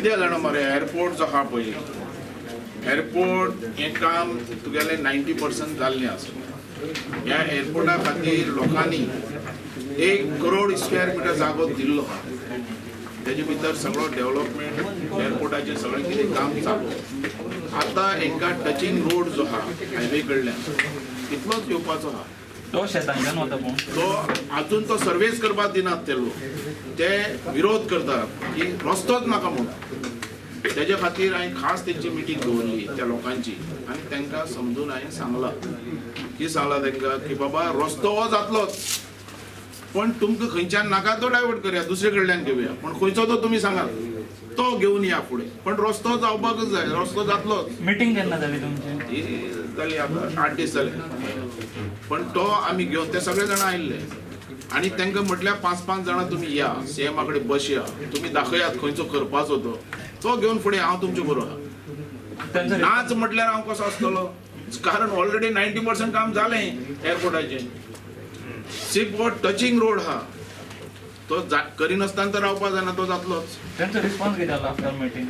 कितें जाणा मरे, एअरपोर्ट जो आहा पळय, एअरपोर्ट हें काम तुगेलें 90% जाल्लें आसा. ह्या एअरपोर्टा खातीर लोकांनी 1 करोड स्क्वेअर मिटर जागो दिल्लो आहा. तेजे भितर सगळो डेव्हलपमेंट एअरपोर्टाचें सगळें कितें काम चालू. आतां हांकां टचिंग रोड जो आहा हायवे कडल्यान तितलोच येवपाचो आहा. तो शेतांच्यान वता, पूण तो अजून तो सर्वेच करपाक दिनात ते लोक, ते विरोध करतात की रस्तोच नाका म्हणून. तेजे खातीर हांवें खास तेंची मिटींग दवरली त्या लोकांची आनी तांकां समजून हांवें सांगलां, की सांगलां तांकां की बाबा रस्तो हो जातलोच, पण तुमकां खंयच्यान नाका तो डायवर्ट करया, दुसरे कडल्यान घेवया, पण खंयचो तो तुमी सांगात, तो घेवन या फुडें, पण रस्तो जावपाकच जाय, रस्तो जातलोच. मिटींग केन्ना जाली तुमची? ही जाली आतां 8 दीस जाले, पण तो आमी घेवन ते सगळे जाणां आयिल्ले आनी तांकां म्हटल्यार 5-5 जाणां तुमी या सीएमा कडेन बसया, तुमी दाखयात खंयचो करपाचो तो, तो घेवन फुडें हांव तुमचे बरोबर आहा. नाच म्हटल्यार हांव कसो आसतलो, कारण ऑलरेडी 90% काम जालें एअरपोर्टाचें. सिर्फ हो टचिंग रोड आहा तो करिनासतना तर रावपा जायना, तो जातलोच. तेंचो रिस्पॉन्स कितें आलो आफ्टर मिटींग?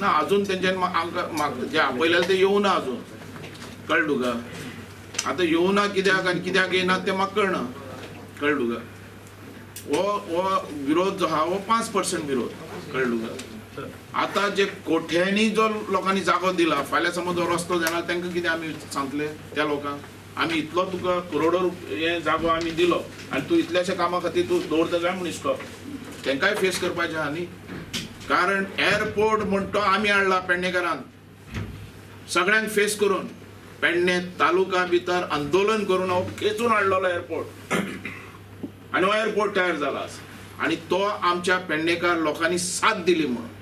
ना अजून तेंच्यान आमकां जे आपयलें ते येवना अजून, कळ्ळें तुका? आतां येवना कित्याक आनी कित्याक येयना तें म्हाका कळना, कळ्ळें तुका? हो हो विरोध जो आहा हो 5% विरोध, कळ्ळें तुका? आतां जे कोठ्यांनी जो लोकांनी जागो दिला, फाल्यां समज जो रस्तो जायना तांकां कितें आमी सांगतले त्या लोकांक, आमी इतलो तुका करोडो हे जागो आमी दिलो आनी तूं इतल्याश्या कामा खातीर तूं दवरता काय म्हूण इस्को, तांकांय फेस करपाचें आहा न्ही. कारण एअरपोर्ट म्हण तो आमी हाडला पेडणेकारान, सगळ्यांक फेस करून पेडणे तालुका भितर आंदोलन करून हो खेचून हाडलेलो एअरपोर्ट आनी हो एअरपोर्ट तयार जाला आसा आनी तो आमच्या पेडणेकार लोकांनी साथ दिली म्हणून.